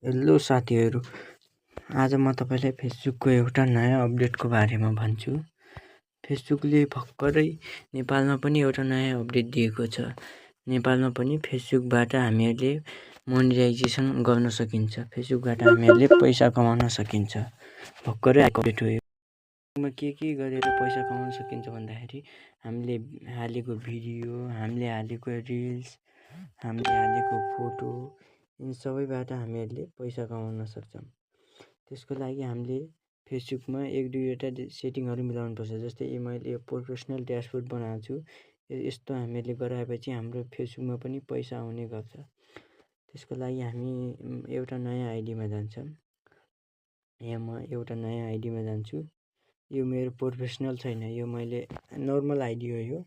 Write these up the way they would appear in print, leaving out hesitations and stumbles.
Hello साथीहरू, आज म तपाईँलाई फेसबुकको एउटा नयाँ अपडेटको बारेमा भन्छु। फेसबुकले भर्खरै नेपालमा पनि एउटा नयाँ अपडेट दिएको छ। नेपालमा पनि फेसबुकबाट हामीहरूले मोनेटाइजेसन गर्न सकिन्छ। फेसबुकबाट हामीहरूले पैसा कमाउन सकिन्छ। भर्खरै आएको अपडेट हो यो। के गरेर पैसा कमाउन सकिन्छ भन्दाखेरि हामीले हालेको भिडियो, हामीले हालेको रिल्स, हामीले हालेको फोटो, यी सबैबाट हामीहरूले पैसा कमाउन सक्छौँ। त्यसको लागि हामीले फेसबुकमा एक दुईवटा सेटिङहरू मिलाउनुपर्छ। जस्तै मैले यो प्रोफेसनल ड्यासबोर्ड बनाएको छु। यस्तो हामीले गराएपछि हाम्रो फेसबुकमा पनि पैसा आउने गर्छ। त्यसको लागि हामी एउटा नयाँ आइडीमा जान्छौँ। यहाँ म एउटा नयाँ आइडीमा जान्छु। यो मेरो प्रोफेसनल छैन, यो मैले नर्मल आइडी हो। यो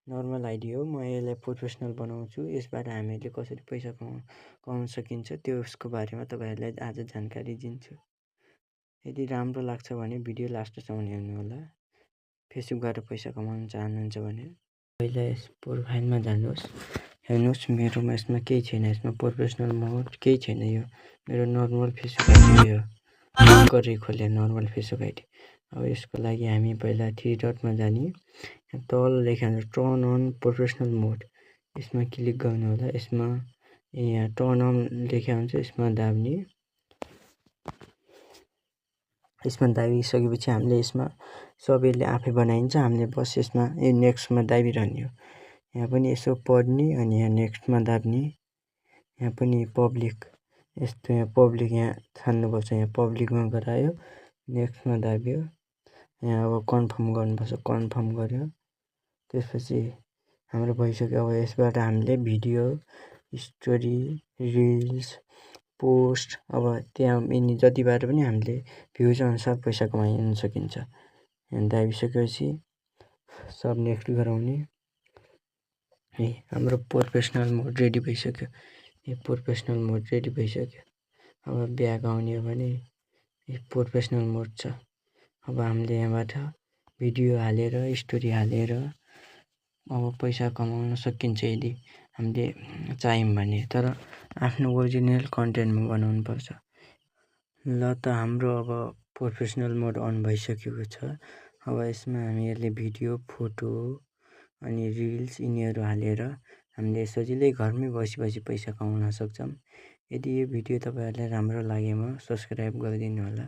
नर्मल आइडी हो। म यसलाई प्रोफेसनल बनाउँछु। यसबाट हामीले कसरी पैसा कमाउन सकिन्छ त्यसको बारेमा तपाईँहरूलाई आज जानकारी दिन्छु। यदि राम्रो लाग्छ भने भिडियो लास्टसम्म हेर्नुहोला। फेसबुकबाट पैसा कमाउन चाहनुहुन्छ भने पहिला यस प्रोफाइलमा जानुहोस्। हेर्नुहोस्, मेरोमा यसमा केही छैन। यसमा प्रोफेसनल मोड केही छैन। यो मेरो नर्मल फेसबुक आइडी हो। भर्खरै खोले नर्मल फेसबुक आइडी। अब यसको लागि हामी पहिला थ्री डटमा जाने, तल लेखा हुन्छ टर्न अन प्रोफेसनल मोड, यसमा क्लिक गर्नु होला। यसमा यहाँ टर्न अन लेखा हुन्छ, यसमा दाब्ने। यसमा दाबिसकेपछि हामीले यसमा सबैले आफै बनाइन्छ। हामीले बस यसमा यो नेक्स्टमा दाबिरहने हो। यहाँ पनि यसो पढ्ने अनि यहाँ नेक्स्टमा दाब्ने। यहाँ पनि पब्लिक, यस्तो यहाँ पब्लिक यहाँ छान्नुपर्छ। यहाँ पब्लिकमा गरायो, नेक्स्टमा दाब्यो। यहाँ अब कन्फर्म गर्नुपर्छ, कन्फर्म गर्यो। त्यसपछि हाम्रो भइसक्यो। अब यसबाट हामीले भिडियो, स्टोरी, रिल्स, पोस्ट, अब त्यहाँ यिनी जतिबाट पनि हामीले भ्युज अनुसार पैसा कमाउन सकिन्छ। यहाँ दाबिसकेपछि सब नेक्स्ट गराउने। हाम्रो प्रोफेसनल मोड रेडी भइसक्यो। यो प्रोफेसनल मोड रेडी भइसक्यो। अब ब्याक आउने हो भने यो प्रोफेसनल मोड छ। अब हामीले यहाँबाट भिडियो हालेर, स्टोरी हालेर अब पैसा कमाउन सकिन्छ यदि हामीले चाह्यौँ भने। तर आफ्नो ओरिजिनल कन्टेन्टमा बनाउनु पर्छ। ल त हाम्रो अब प्रोफेसनल मोड अन भइसकेको छ। अब यसमा हामीहरूले भिडियो, फोटो अनि रिल्स यिनीहरू हालेर हामीले सजिलै घरमै बसी पैसा कमाउन सक्छौँ। यदि यो भिडियो तपाईँहरूलाई राम्रो लागेमा सब्सक्राइब गरिदिनु होला।